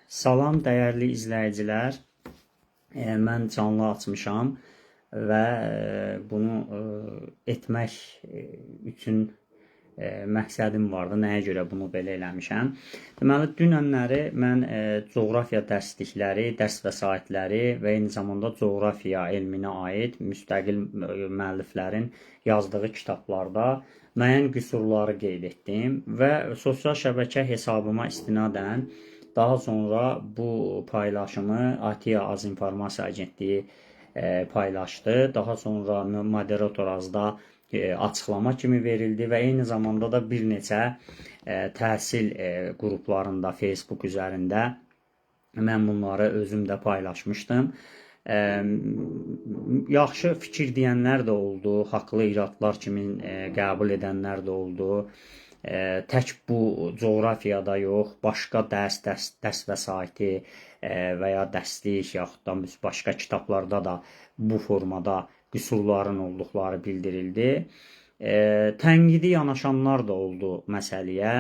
Salam dəyərli izləyicilər. Mən canlı açmışam və bunu etmək üçün məqsədim vardı. Nəyə görə bunu belə eləmişəm? Deməli, dünənləri mən coğrafiya dərslikləri, dərs vəsaitləri və eyni zamanda coğrafiya elminə aid müstəqil müəlliflərin yazdığı kitablarda müəyyən qüsurları qeyd etdim və sosial şəbəkə hesabıma istinadən daha sonra bu paylaşımı ATİA Az İnformasiya Agentliyi paylaşdı. Daha sonra moderator azda açıqlama kimi verildi və eyni zamanda da bir neçə təhsil qruplarında Facebook üzərində mən bunları özüm də paylaşmışdım. Yaxşı fikir deyənlər də oldu, haqlı iradlar kimi qəbul edənlər də oldu. Tək bu coğrafiyada yox, başqa dərs vəsaiti və ya dərslik, yaxud da başqa kitablarda da bu formada qüsurların olduqları bildirildi. Tənqidi yanaşanlar da oldu məsələyə.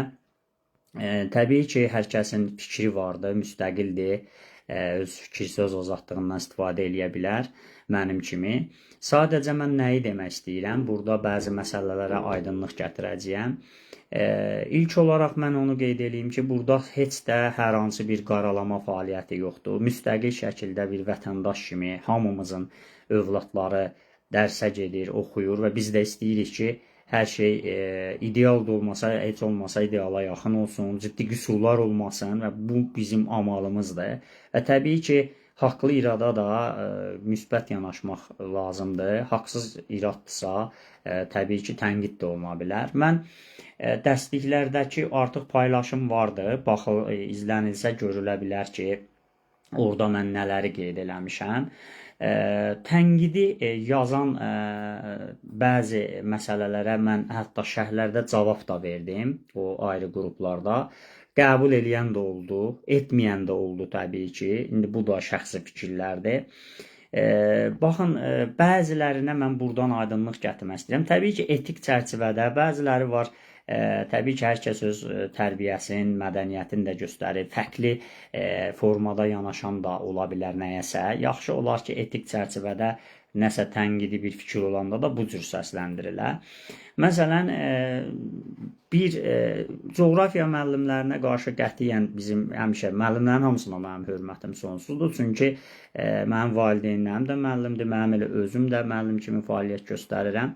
Təbii ki, hər kəsin fikri vardır, müstəqildir, öz fikir söz azadlığından istifadə eləyə bilər mənim kimi. Sadəcə mən nəyi demək istəyirəm? Burada bəzi məsələlərə aydınlıq gətirəcəyəm. İlk olaraq mən onu qeyd eləyim ki, burada heç də hər hansı bir qaralama fəaliyyəti yoxdur. Müstəqil şəkildə bir vətəndaş kimi hamımızın övladları dərsə gedir, oxuyur və biz də istəyirik ki, hər şey ideal da olmasa, heç olmasa ideala yaxın olsun, ciddi qüsurlar olmasın və bu bizim amalımızdır. Və təbii ki, haqlı irada da müsbət yanaşmaq lazımdır. Haqsız iraddırsa, təbii ki, tənqid də oluna bilər. Mən dərsliklərdəki artıq paylaşım vardı. Baxıl, izlənilsə görülə bilər ki, orada mən nələri qeyd eləmişəm. Tənqidi yazan bəzi məsələlərə mən hətta şərhlərdə cavab da verdim o ayrı qruplarda. Qəbul eləyən də oldu, etməyən də oldu təbii ki. İndi bu da şəxsi fikirlərdir. Baxın, bəzilərinə mən buradan aydınlıq gətirmək istəyirəm. Təbii ki, etik çərçivədə bəziləri var. Təbii ki, hər kəs öz tərbiyəsini, mədəniyyətini də göstərir. Fərqli formada yanaşan da ola bilər nəyəsə. Yaxşı olar ki, etik çərçivədə nəsə tənqidi bir fikir olanda da bu cür səsləndirilə. Məsələn, bir coğrafiya müəllimlərinə qarşı qətiyyən bizim həmişə müəllimlərin hamısına mənim hörmətim sonsuzdur. Çünki mənim valideynlərim də müəllimdir, mənim elə özüm də müəllim kimi fəaliyyət göstərirəm.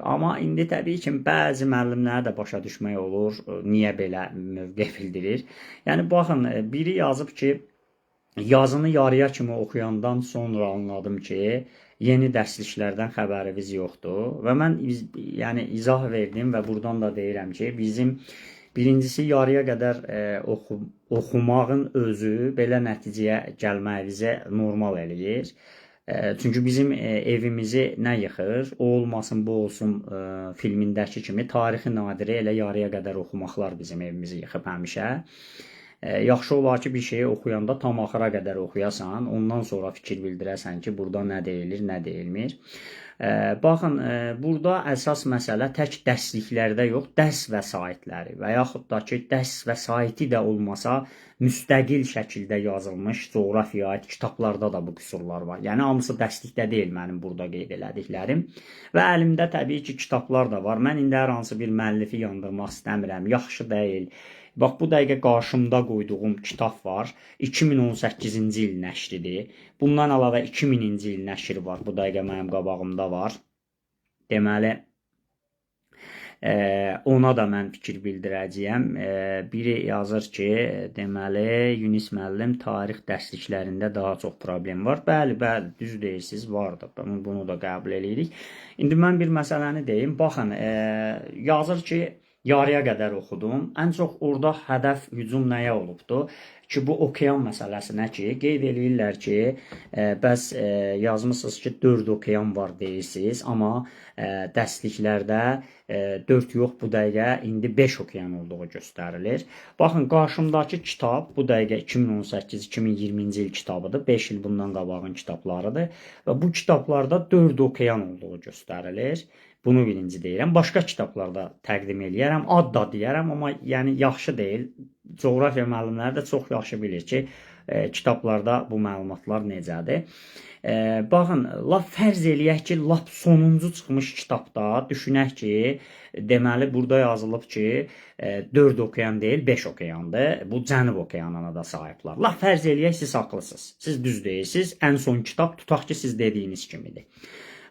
Amma indi təbii ki, bəzi müəllimləri də başa düşmək olur, niyə belə mövqe bildirir. Yəni baxın, biri yazıb ki, yazını yarıya kimi oxuyandan sonra anladım ki, yeni dərsliklərdən xəbəriniz yoxdur və mən yəni izah verdim və buradan da deyirəm ki, bizim birincisi yarıya qədər oxumağın özü belə nəticəyə gəlməyimizə normal eləyir. Çünki bizim evimizi nə yıxır? O olmasın, bu olsun filmindəki kimi tarixi nadiri elə yarıya qədər oxumaqlar bizim evimizi yıxıb həmişə. Yaxşı olar ki, bir şeyi oxuyanda tam axıra qədər oxuyasan, ondan sonra fikir bildirəsən ki, burada nə deyilir, nə deyilmir. Baxın, burada əsas məsələ tək dərsliklərdə yox, dərs vəsaitləri və yaxud da ki, dərs vəsaiti də olmasa, müstəqil şəkildə yazılmış coğrafiyaya aid kitablarda da bu qüsurlar var. Yəni hamısı dərslikdə deyil mənim burada qeyd elədiklərim. Və əlimdə təbii ki, kitablar da var. Mən indi hər hansı bir müəllifi yandırmaq istəmirəm. Yaxşı deyil. Bax, bu dəqiqə qarşımda qoyduğum kitab var. 2018-ci il nəşridir. Bundan əlavə 2000-ci il nəşri var. Bu dəqiqə mənim qabağımda var. Deməli, ona da mən fikir bildirəcəyəm. Biri yazır ki, deməli, Yunis müəllim, tarix dərsliklərində daha çox problem var. Bəli, bəli, düz deyirsiniz, vardır. Bunu da qəbul eləyirik. İndi mən bir məsələni deyim. Baxın, yazır ki, yarıya qədər oxudum. Ən çox orada hədəf hücum nəyə olubdur? Ki, bu okean məsələsinə ki, qeyd eləyirlər ki, bəs yazmısınız ki, 4 okean var deyirsiniz, amma dərsliklərdə 4 yox, bu dəqiqə indi 5 okean olduğu göstərilir. Baxın, qarşımdakı kitab bu dəqiqə 2018-2020-ci il kitabıdır. 5 il bundan qabağın kitablarıdır və bu kitablarda 4 okean olduğu göstərilir. Bunu birinci deyirəm. Başqa kitablarda təqdim eləyərəm, ad da deyərəm, amma yəni yaxşı deyil. Coğrafiya müəllimləri də çox yaxşı bilir ki, kitablarda bu məlumatlar necədir. Baxın, lap fərz eləyək ki, lap sonuncu çıxmış kitabda düşünək ki, deməli burada yazılıb ki, 4 okean deyil, 5 okeandır. Bu Cənub okeanına da sahiblər. Lap fərz eləyək siz haqlısınız. Siz düz deyirsiniz. Ən son kitab tutaq ki, siz dediyiniz kimidir.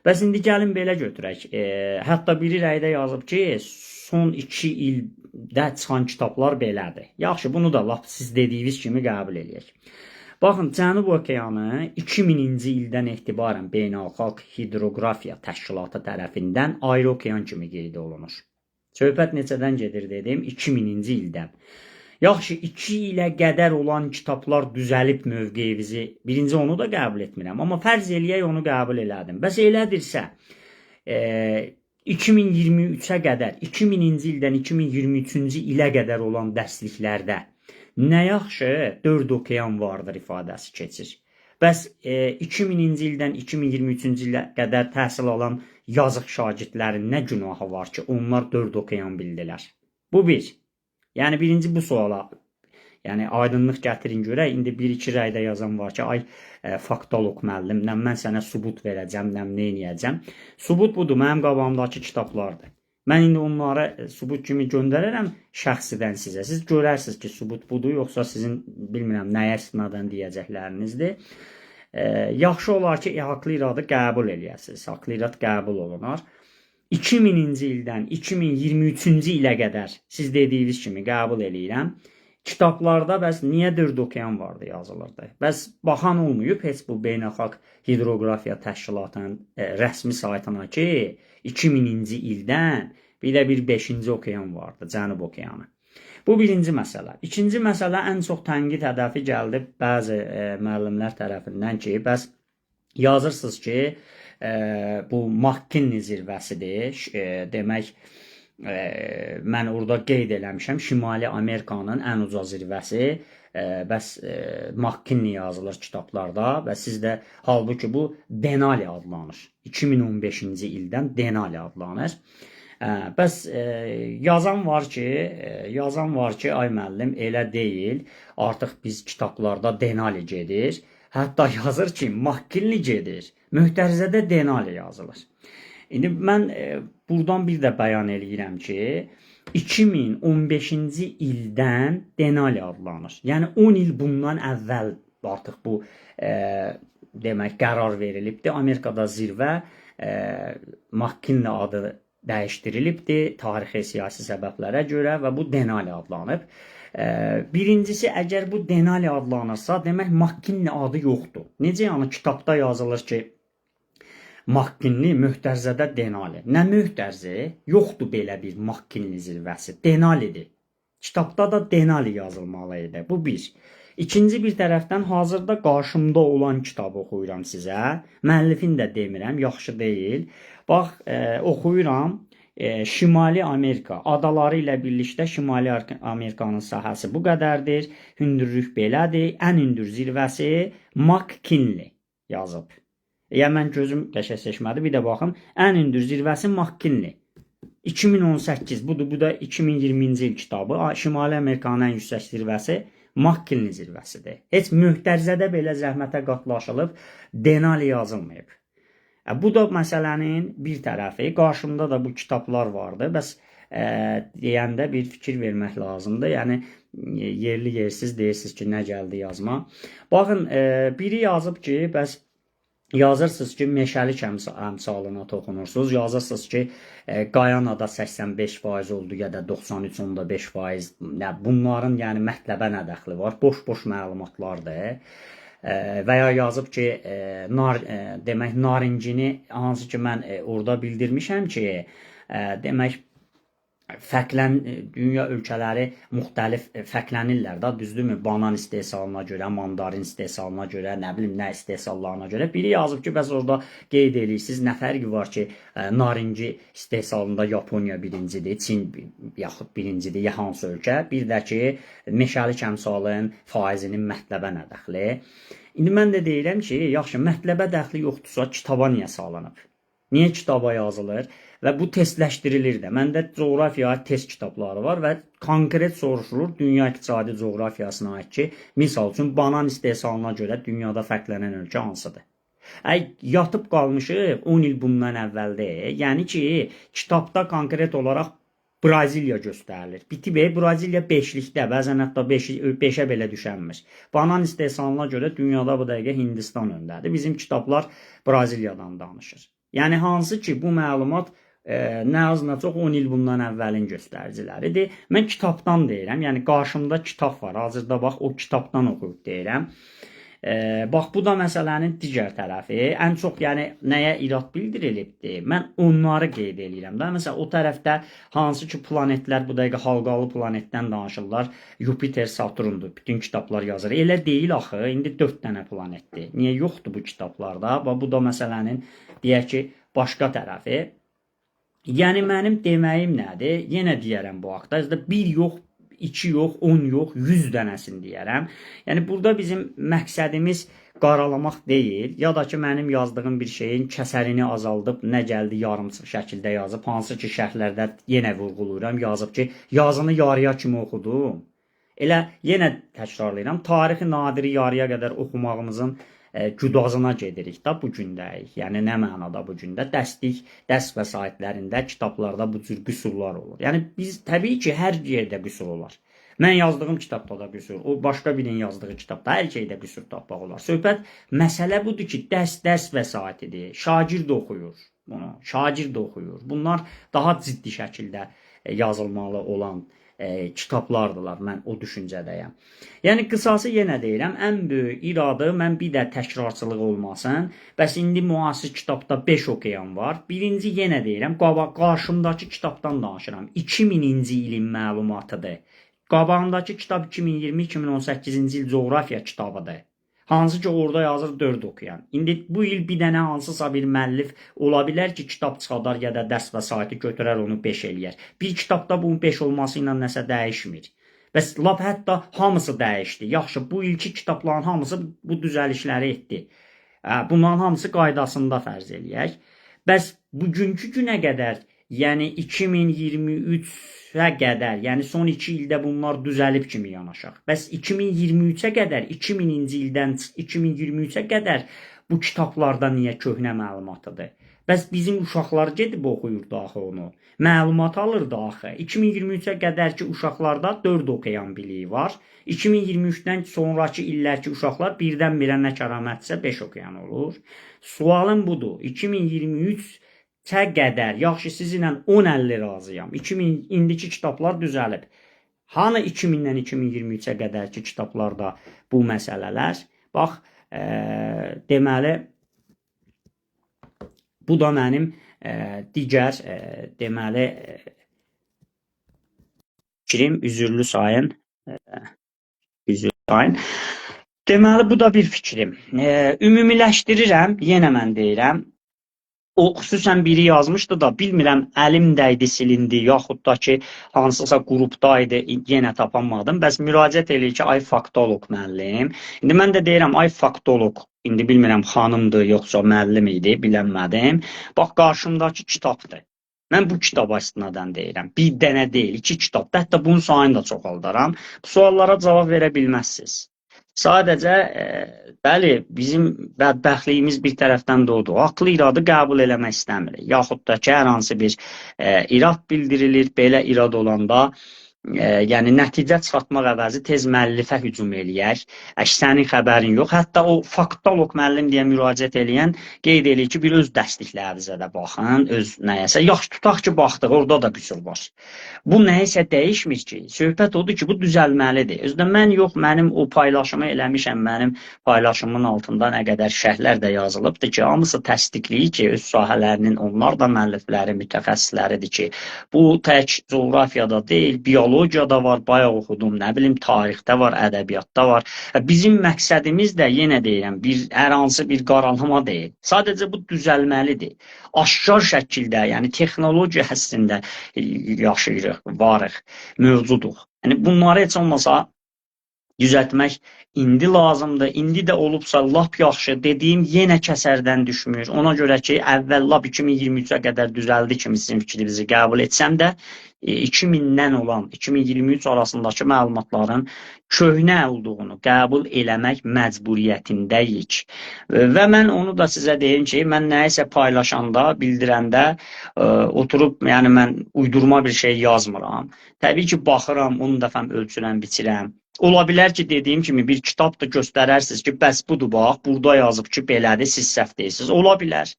Bəs indi gəlin belə götürək. Hətta biri rəydə yazıb ki, son 2 ildə çıxan kitablar belədir. Yaxşı, bunu da lap siz dediyiniz kimi qəbul eləyək. Baxın, Cənub okeanı 2000-ci ildən etibarən Beynəlxalq Hidroqrafiya Təşkilatı tərəfindən ayrı okean kimi qeyd olunur. Söhbət neçədən gedir dedim? 2000-ci ildən. Yaxşı, 2 ilə qədər olan kitablar düzəlib mövqeyinizi. Birinci onu da qəbul etmirəm, amma fərz eləyək onu qəbul elədim. Bəs elədirsə, 2023-ə qədər, 2000-ci ildən 2023-cü ilə qədər olan dərsliklərdə nə yaxşı 4 okean vardır ifadəsi keçir. Bəs 2000-ci ildən 2023-cü ilə qədər təhsil alan yazıq şagirdlərin nə günahı var ki, onlar 4 okean bildilər? Bu bir. Yəni birinci bu suala, yəni aydınlıq gətirin görək. İndi 1-2 rəydə yazan var ki, ay faktolog müəllim, nə mən sənə sübut verəcəm, nə eləyəcəm. Sübut budur, mənim qabağımdakı kitablardır. Mən indi onları sübut kimi göndərərəm şəxsidən sizə. Siz görərsiniz ki, sübut budur, yoxsa sizin bilmirəm nəyə istinadən deyəcəklərinizdir. Yaxşı olar ki, haqlı iradı qəbul eləyəsiniz. Haqlı irad qəbul olunar. 2000-ci ildən 2023-cü ilə qədər siz dediyiniz kimi qəbul eləyirəm. Kitablarda bəs niyə 4 okean vardı yazılırdı? Bəs baxan olmayıb heç bu Beynəlxalq Hidroqrafiya Təşkilatının rəsmi saytına ki, 2000-ci ildən bir də bir 5-ci okean vardı, Cənub okeanı. Bu birinci məsələ. İkinci məsələ ən çox tənqid hədəfi gəldi bəzi müəllimlər tərəfindən ki, bəs yazırsınız ki, bu McKinley zirvəsidir. Demək, mən orada qeyd eləmişəm, Şimali Amerikanın ən uca zirvəsi. Bəs McKinley yazılır kitablarda və siz də halbuki bu Denali adlanır. 2015-ci ildən Denali adlanır. Bəs yazan var ki, ay müəllim elə deyil. Artıq biz kitablarda Denali gedir. Hətta yazır ki, McKinley gedir. Möhtərizədə Denali yazılır. İndi mən buradan bir də bəyan eləyirəm ki, 2015-ci ildən Denali adlanır. Yəni 10 il bundan əvvəl artıq bu demək qərar verilibdir. Amerikada zirvə McKinley adı dəyişdirilibdir tarixi siyasi səbəblərə görə və bu Denali adlanıb. Birincisi, əgər bu Denali adlanırsa, demək McKinley adı yoxdur. Necə yəni kitabda yazılır ki, McKinley möhtərizədə Denali. Nə möhtərizə? Yoxdur belə bir McKinley zirvəsi. Denalidir. Kitabda da Denali yazılmalı idi. Bu bir. İkinci bir tərəfdən hazırda qarşımda olan kitabı oxuyuram sizə. Müəllifini də demirəm, yaxşı deyil. Bax, oxuyuram. Şimali Amerika adaları ilə birlikdə Şimali Amerikanın sahəsi bu qədərdir. Hündürlük belədir. Ən hündür zirvəsi McKinley yazıb. Yəni mən gözüm qəşəng seçmədi. Bir də baxım. Ən hündür zirvəsi McKinley. 2018 budur. Bu da 2020-ci il kitabı. Şimali Amerikanın ən yüksək zirvəsi McKinley zirvəsidir. Heç möhtərizədə belə zəhmətə qatlaşılıb Denali yazılmayıb. Bu da məsələnin bir tərəfi. Qarşımda da bu kitablar vardı. Bəs deyəndə bir fikir vermək lazımdır. Yəni yerli yersiz deyirsiniz ki, nə gəldi yazma. Baxın, biri yazıb ki, bəs yazırsınız ki, meşəlik əmsalına toxunursunuz. Yazırsınız ki, Qayanada 85% oldu ya da 93.5%. Nə, bunların yəni mətləbə nə dəxli var? Boş-boş məlumatlardır. Və ya yazıb ki, demək narincini, hansı ki mən orada bildirmişəm ki, demək fərqlən dünya ölkələri müxtəlif fərqlənirlər də, düzdürmü? Banan istehsalına görə, mandarin istehsalına görə, nə bilim nə istehsallarına görə. Biri yazıb ki, bəs orada qeyd eləyirsiniz, nə fərqi var ki, narinci istehsalında Yaponiya birincidir, Çin yaxud birincidir, ya hansı ölkə? Bir də ki, meşəlik əmsalın faizinin mətləbə nə dəxli? İndi mən də deyirəm ki, yaxşı, mətləbə dəxli yoxdursa, kitaba niyə salınıb? Niyə kitaba yazılır? Və bu testləşdirilir də. Məndə coğrafiyaya test kitabları var və konkret soruşulur dünya iqtisadi coğrafiyasına aid ki, misal üçün banan istehsalına görə dünyada fərqlənən ölkə hansıdır? Ay yatıb qalmışıq 10 il bundan əvvəldə. Yəni ki, kitabda konkret olaraq Braziliya göstərilir. Bitib, Braziliya 5-likdə, bəzən hətta 5-ə belə düşənmir. Banan istehsalına görə dünyada bu dəqiqə Hindistan öndədir. Bizim kitablar Braziliyadan danışır. Yəni hansı ki bu məlumat nə az nə çox 10 il bundan əvvəlin göstəriciləridir. Mən kitabdan deyirəm, yəni qarşımda kitab var. Hazırda bax o kitabdan oxuyub deyirəm. Bax bu da məsələnin digər tərəfi. Ən çox yəni nəyə irad bildirilibdir? Mən onları qeyd eləyirəm də. Məsələn o tərəfdə hansı ki planetlər bu dəqiqə halqalı planetdən danışırlar. Yupiter, Saturndur. Bütün kitablar yazır. Elə deyil axı. İndi 4 dənə planetdir. Niyə yoxdur bu kitablarda? Bax bu da məsələnin deyək ki başqa tərəfi. Yəni mənim deməyim nədir? Yenə deyərəm bu haqda. Bir yox, 2 yox, 10 yox, 100 dənəsini deyərəm. Yəni burada bizim məqsədimiz qaralamaq deyil, ya da ki mənim yazdığım bir şeyin kəsərini azaldıb nə gəldi yarımçıq şəkildə yazıb, hansı ki şərhlərdə yenə vurğulayıram, yazıb ki, yazını yarıya kimi oxudum. Elə yenə təkrarlayıram, tarixi nadiri yarıya qədər oxumağımızın güdazına gedirik da bu gündəyik. Yəni nə mənada bu gündə? Dərslik, dərs vəsaitlərində, kitablarda bu cür qüsurlar olur. Yəni biz təbii ki, hər yerdə qüsur olar. Mən yazdığım kitabda da qüsur, o başqa birinin yazdığı kitabda hər şeydə qüsur tapmaq olar. Söhbət məsələ budur ki, dərs vəsaitidir. Şagird oxuyur bunu. Şagird oxuyur. Bunlar daha ciddi şəkildə yazılmalı olan kitablardılar. Mən o düşüncədəyəm. Yəni qısası yenə deyirəm, ən böyük iradı mən bir də təkrarçılıq olmasın. Bəs indi müasir kitabda 5 okean var. Birinci yenə deyirəm, qarşımdakı kitabdan danışıram. 2000-ci ilin məlumatıdır. Qabağındakı kitab 2020-2018-ci il coğrafiya kitabıdır. Hansı ki orada yazır 4 okean. İndi bu il bir dənə hansısa bir müəllif ola bilər ki, kitab çıxadar ya da dərs vəsaiti götürər onu 5 eləyər. Bir kitabda bunun 5 olması ilə nəsə dəyişmir. Bəs lap hətta hamısı dəyişdi. Yaxşı, bu ilki kitabların hamısı bu düzəlişləri etdi. Bunların hamısı qaydasında fərz eləyək. Bəs bugünkü günə qədər, yəni 2023-ə qədər, yəni son 2 ildə bunlar düzəlib kimi yanaşaq. Bəs 2023-ə qədər, 2000-ci ildən 2023-ə qədər bu kitablarda niyə köhnə məlumatıdır? Bəs bizim uşaqlar gedib oxuyurdu axı onu. Məlumat alırdı axı. 2023-ə qədərki uşaqlarda 4 okean biliyi var. 2023-dən sonrakı illərki uşaqlar birdən-birə nə kəramətsə 5 okean olur. Sualım budur. 2023-ə qədər, yaxşı sizinlə 10-50 razıyam. 2000 indiki kitablar düzəlib. Hanı 2000-dən 2023-ə qədərki kitablarda bu məsələlər? Bax, deməli bu da mənim digər deməli fikrim, üzürlü sayın. Üzürlü sayın. Deməli bu da bir fikrim. Ümumiləşdirirəm, yenə mən deyirəm. O xüsusən biri yazmışdı da, bilmirəm əlim dəydi, silindi, yaxud da ki hansısa qrupda idi, yenə tapanmadım. Bəs müraciət eləyir ki, ay faktoloq müəllim. İndi mən də deyirəm, ay faktoloq. İndi bilmirəm xanımdır, yoxsa müəllim idi, bilənmədim. Bax, qarşımdakı kitabdır. Mən bu kitaba istinadən deyirəm. Bir dənə deyil, 2 kitabdır. Hətta bunun sayını da çoxaldaram. Bu suallara cavab verə bilməzsiniz. Sadəcə, bəli, bizim bədbəxtliyimiz bir tərəfdən də odur. Haqlı iradı qəbul eləmək istəmirik. Yaxud da ki, hər hansı bir irad bildirilir, belə irad olanda, yəni nəticə çıxartmaq əvəzi tez müəllifə hücum eləyək. Əş, sənin xəbərin yox. Hətta o faktoloq müəllim deyə müraciət eləyən qeyd eləyir ki, bir öz dərsliklərinizə də baxın, öz nəyəsə. Yaxşı, tutaq ki, baxdıq, orada da qüsur var. Bu nəyisə dəyişmir ki. Söhbət odur ki, bu düzəlməlidir. Özdə mən yox, mənim o paylaşımı eləmişəm, mənim paylaşımın altında nə qədər şərhlər də yazılıbdır ki, hamısı təsdiqləyir ki, öz sahələrinin onlar da müəllifləri, mütəxəssisləridir ki, bu tək coğrafiyada deyil, biologiyada var, bayaq oxudum, nə bilim, tarixdə var, ədəbiyyatda var. Bizim məqsədimiz də, yenə deyirəm, hər hansı bir qaralama deyil. Sadəcə bu düzəlməlidir. Aşkar şəkildə, yəni texnologiya əslində yaşayırıq, varıq, mövcuduq. Yəni bunları heç olmasa Düzəltmək indi lazımdır. İndi də olubsa lap yaxşı. Dediyim yenə kəsərdən düşmür. Ona görə ki, əvvəl lap 2023-ə qədər düzəldi kimi sizin fikrinizi qəbul etsəm də 2000-dən olan 2023 arasındakı məlumatların köhnə olduğunu qəbul eləmək məcburiyyətindəyik. Və mən onu da sizə deyim ki, mən nəyisə paylaşanda, bildirəndə oturub, yəni mən uydurma bir şey yazmıram. Təbii ki, baxıram, 10 dəfəm ölçürəm, biçirəm. Ola bilər ki, dediyim kimi bir kitab da göstərərsiniz ki, bəs budur bax, burada yazıb ki, belədir, siz səhv deyirsiniz. Ola bilər.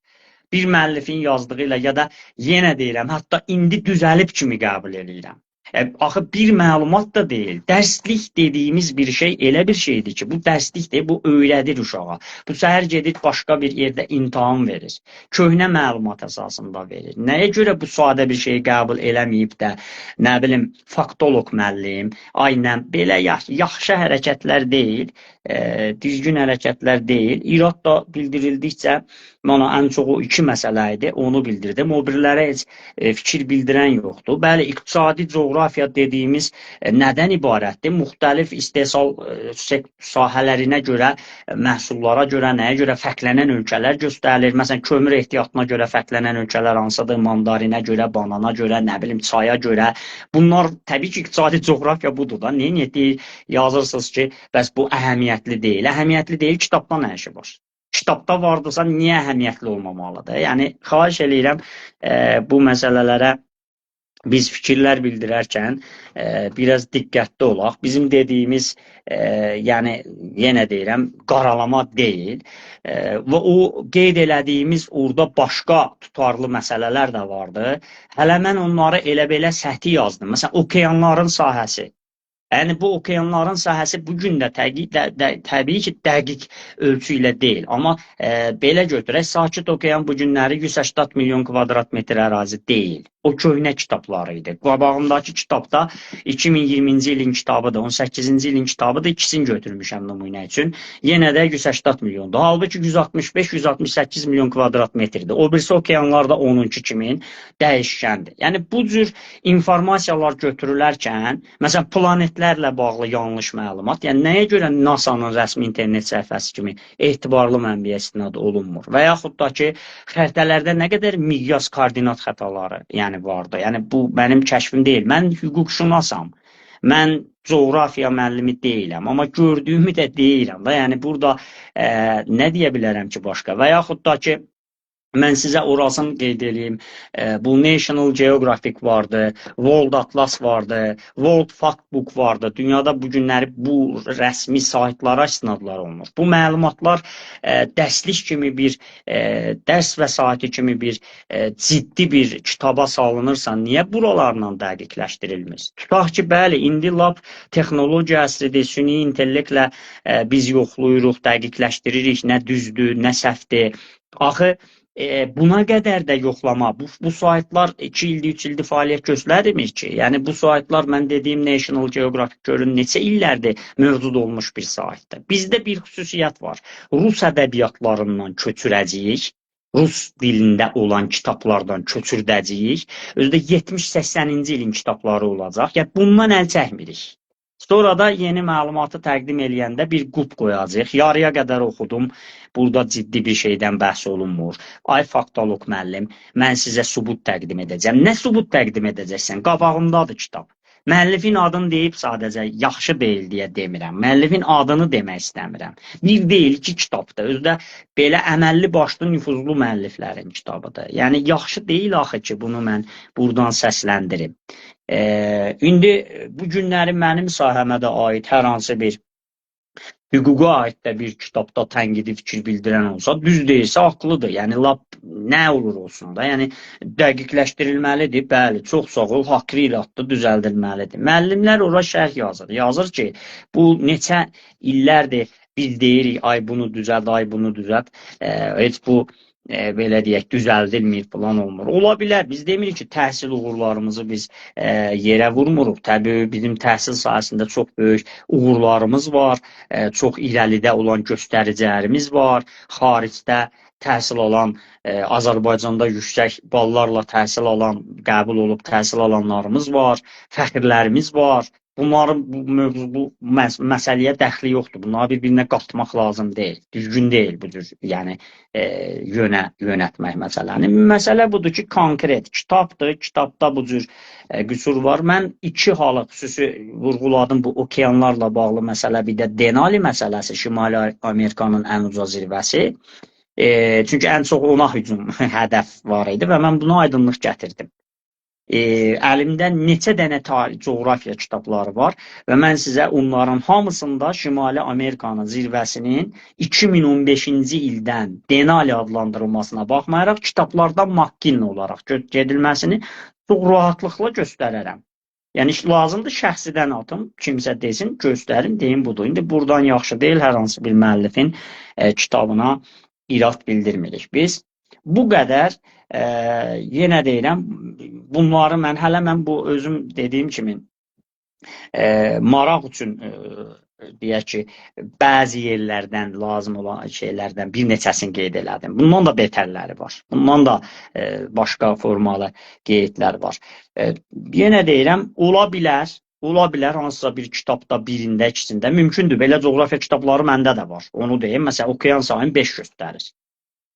Bir müəllifin yazdığı ilə ya da yenə deyirəm, hətta indi düzəlib kimi qəbul eləyirəm. Axı bir məlumat da deyil. Dərslik dediyimiz bir şey elə bir şeydir ki, bu dərslik deyil, bu öyrədir uşağa. Bu səhər gedir başqa bir yerdə imtahan verir. Köhnə məlumat əsasında verir. Nəyə görə bu sadə bir şeyi qəbul eləməyib də, nə bilim, faktoloq müəllim, ay nə, belə yaxşı hərəkətlər deyil, düzgün hərəkətlər deyil. İrad da bildirildikcə, mənə ən çox o iki məsələ idi, onu bildirdim. O birilərə heç fikir bildirən yoxdur. Bəli, iqtisadi coğrafiya dediyimiz nədən ibarətdir? Müxtəlif istehsal sahələrinə görə, məhsullara görə, nəyə görə fərqlənən ölkələr göstərilir. Məsələn, kömür ehtiyatına görə fərqlənən ölkələr hansıdır? Mandarinə görə, banana görə, nə bilim, çaya görə. Bunlar təbii ki, iqtisadi coğrafiya budur da. Niyə deyir, yazırsınız ki, bəs bu əhəmiyyətli deyil. Əhəmiyyətli deyil, kitabda nə işi var? Kitabda vardısa niyə əhəmiyyətli olmamalıdır? Yəni, xahiş eləyirəm, bu məsələlərə biz fikirlər bildirərkən biraz diqqətli olaq. Bizim dediyimiz, yəni yenə deyirəm, qaralama deyil. Və o qeyd elədiyimiz orada başqa tutarlı məsələlər də vardı. Hələ mən onları elə belə səthi yazdım. Məsələn, okeanların sahəsi. Yəni, bu okeanların sahəsi bu gün də təbii ki, dəqiq ölçü ilə deyil. Amma belə götürək, Sakit okean bu günləri 180 milyon kvadrat metr ərazi deyil. O köhnə kitabları idi. Qabağımdakı kitabda 2020-ci ilin kitabıdır, 18-ci ilin kitabıdır, ikisini götürmüşəm nümunə üçün. Yenə də 180 milyondur. Halbuki 165-168 milyon kvadrat metrdir. O birisi okeanlar da 10-unki kimin dəyişkəndir. Yəni, bu cür informasiyalar götürülərkən, məsələn, planetlərlə bağlı yanlış məlumat, yəni nəyə görə NASA-nın rəsmi internet səhifəsi kimi etibarlı mənbəyə istinad olunmur? Və yaxud da ki, xəritələrdə nə qədər miqyas koordinat xətaları, yəni vardı. Yəni bu mənim kəşfim deyil. Mən hüquqşünasam. Mən coğrafiya müəllimi deyiləm, amma gördüyümü də deyirəm da. Yəni burada nə deyə bilərəm ki başqa? Və yaxud da ki, mən sizə orasını qeyd eləyim. Bu National Geographic vardı, World Atlas vardı, World Factbook vardı. Dünyada bu günləri bu rəsmi saytlara istinadlar olunur. Bu məlumatlar dərslik kimi bir, dərs vəsaiti kimi bir ciddi bir kitaba salınırsa, niyə buralarla dəqiqləşdirilmir? Tutaq ki, bəli, indi lap texnologiya əsridir, süni intellektlə biz yoxlayırıq, dəqiqləşdiririk, nə düzdür, nə səhvdir. Axı, buna qədər də yoxlama, bu saytlar 2 ildir, 3 ildir fəaliyyət göstərmir ki. Yəni, bu saytlar, mən dediyim National Geographic görün, neçə illərdir mövcud olmuş bir saytdır. Bizdə bir xüsusiyyət var. Rus ədəbiyyatlarından köçürəcəyik, rus dilində olan kitablardan köçürdəcəyik. Özü də 70-80-ci ilin kitabları olacaq. Yəni, bundan əl çəkmirik. Sonra da yeni məlumatı təqdim eləyəndə bir qulp qoyacağıq. Yarıya qədər oxudum. Burada ciddi bir şeydən bəhs olunmur. Ay faktolog müəllim, mən sizə sübut təqdim edəcəm. Nə sübut təqdim edəcəksən? Qabağımdadır kitab. Müəllifin adını deyib sadəcə yaxşı deyil deyə demirəm. Müəllifin adını demək istəmirəm. Bir deyil, iki kitabdır. Özü də belə əməlli başlı nüfuzlu müəlliflərin kitabıdır. Yəni, yaxşı deyil axı ki, bunu mən buradan səsləndirim. İndi bu günləri mənim sahəmə də aid hər hansı bir hüquqa aid də bir kitabda tənqidi fikir bildirən olsa, düz deyilsə haqlıdır. Yəni, lap nə olur olsun da, yəni dəqiqləşdirilməlidir. Bəli, çox sağ ol, haqlı iraddır, düzəldilməlidir. Müəllimlər ora şərh yazır. Yazır ki, bu neçə illərdir biz deyirik, ay bunu düzəlt, ay bunu düzəlt. Heç bu belə deyək, düzəldilmir falan olmur. Ola bilər, biz demirik ki, təhsil uğurlarımızı biz yerə vurmuruq. Təbii, bizim təhsil sahəsində çox böyük uğurlarımız var, çox irəlidə olan göstəricilərimiz var. Xaricdə təhsil alan, Azərbaycanda yüksək ballarla təhsil alan, qəbul olub təhsil alanlarımız var, fəxrlərimiz var. Bunların bu mövzu, bu məsələyə dəxli yoxdur. Bunları bir-birinə qatmaq lazım deyil. Düzgün deyil bu cür, yəni yönətmək məsələni. Məsələ budur ki, konkret kitabdır. Kitabda bu cür qüsur var. Mən iki halı xüsusi vurğuladım, bu okeanlarla bağlı məsələ, bir də Denali məsələsi, Şimali Amerikanın ən uca zirvəsi. Çünki ən çox ona hücum hədəf var idi və mən buna aydınlıq gətirdim. Əlimdə neçə dənə coğrafiya kitabları var və mən sizə onların hamısında Şimali Amerikanın zirvəsinin 2015-ci ildən Denali adlandırılmasına baxmayaraq kitablarda McKinley olaraq gedilməsini çox rahatlıqla göstərərəm. Yəni lazımdır şəxsidən atım, kimsə desin, göstərim, deyim budur. İndi buradan yaxşı deyil, hər hansı bir müəllifin kitabına irad bildirmirik biz. Bu qədər, yenə deyirəm, bunları mən hələ mən bu özüm dediyim kimi maraq üçün deyək ki, bəzi yerlərdən lazım olan şeylərdən bir neçəsini qeyd elədim. Bundan da betərləri var. Bundan da başqa formalı qeydlər var. Yenə deyirəm, ola bilər, ola bilər hansısa bir kitabda birində, ikisində mümkündür. Belə coğrafiya kitabları məndə də var. Onu deyim. Məsələn, okean sayını 5 göstərir.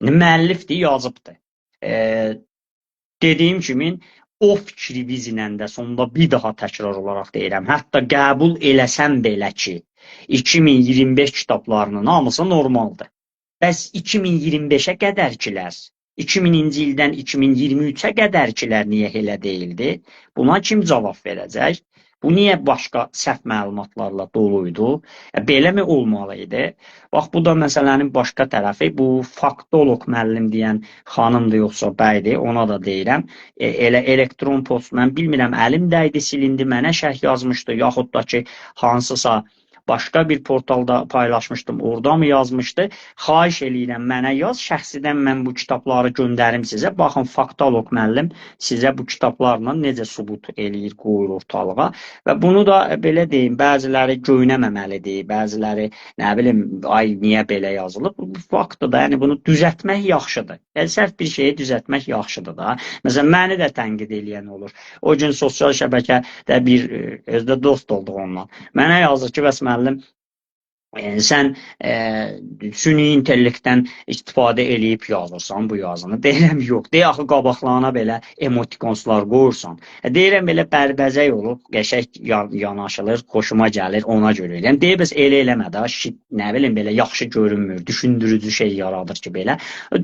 İndi müəllifdir, yazıbdır. Dediyim kimi, o fikri bizlə də sonda bir daha təkrar olaraq deyirəm. Hətta qəbul eləsəm belə ki, 2025 kitablarının hamısı normaldır. Bəs 2025-ə qədərkilər, 2000-ci ildən 2023-ə qədərkilər niyə elə deyildi? Buna kim cavab verəcək? Bu niyə başqa səhv məlumatlarla doluydu? Beləmi olmalı idi? Bax, bu da məsələnin başqa tərəfi. Bu faktoloq müəllim deyən xanımdır yoxsa bəydir, ona da deyirəm. Elə elektron post, mən bilmirəm, əlim dəydi, silindi, mənə şərh yazmışdı, yaxud da ki, hansısa başqa bir portalda paylaşmışdım, orada mı yazmışdı? Xahiş eləyirəm, mənə yaz, şəxsidən mən bu kitabları göndərim sizə. Baxın, faktoloq müəllim sizə bu kitablarla necə sübut eləyir, qoyur ortalığa. Və bunu da belə deyim, bəziləri göynəməməlidir, bəziləri, nə bilim, ay, niyə belə yazılıb? Bu faktdır da, yəni bunu düzəltmək yaxşıdır. Yəni, səhv bir şeyi düzəltmək yaxşıdır da. Məsələn, məni də tənqid eləyən olur. O gün sosial şəbəkədə bir, özdə dost olduq onunla. Mənə yazır ki, bəs müəllim, sən süni intellektdən istifadə eləyib yazırsan bu yazını. Deyirəm, yox. Deyir, axı qabaqlarına belə emotikonslar qoyursan. Deyirəm, belə bərbəzək olub, qəşəng yanaşılır, xoşuma gəlir, ona görə eləyirəm. Deyir, bəs elə eləmə də, nə bilim, belə yaxşı görünmür, düşündürücü şey yaradır ki, belə.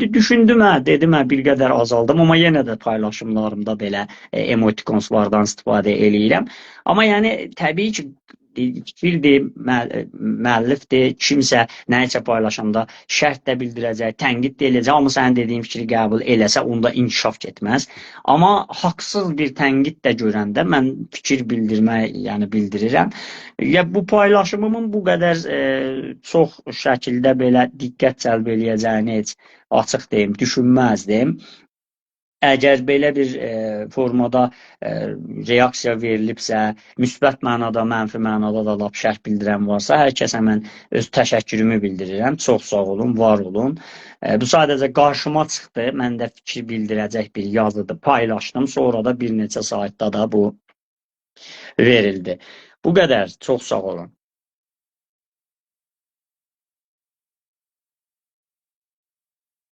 Düşündüm, hə, dedim, hə, bir qədər azaldım, amma yenə də paylaşımlarımda belə emotikonslardan istifadə eləyirəm. Amma yəni, təbii ki, fikirdir, müəllifdir, kimsə nəyisə paylaşanda şərt də bildirəcək, tənqid də eləyəcək, amma sənin dediyin fikri qəbul eləsə, onda inkişaf getməz. Amma haqsız bir tənqid də görəndə mən fikir bildirmək, yəni bildirirəm. Ya bu paylaşımımın bu qədər çox şəkildə belə diqqət cəlb eləyəcəyini heç açıq deyim, düşünməzdim. Əgər belə bir formada reaksiya verilibsə, müsbət mənada, mənfi mənada da lap şərh bildirən varsa, hər kəsə mən öz təşəkkürümü bildirirəm. Çox sağ olun, var olun. Bu sadəcə qarşıma çıxdı. Mən də fikir bildirəcək bir yazıdır. Paylaşdım. Sonra da bir neçə saytda da bu verildi. Bu qədər. Çox sağ olun.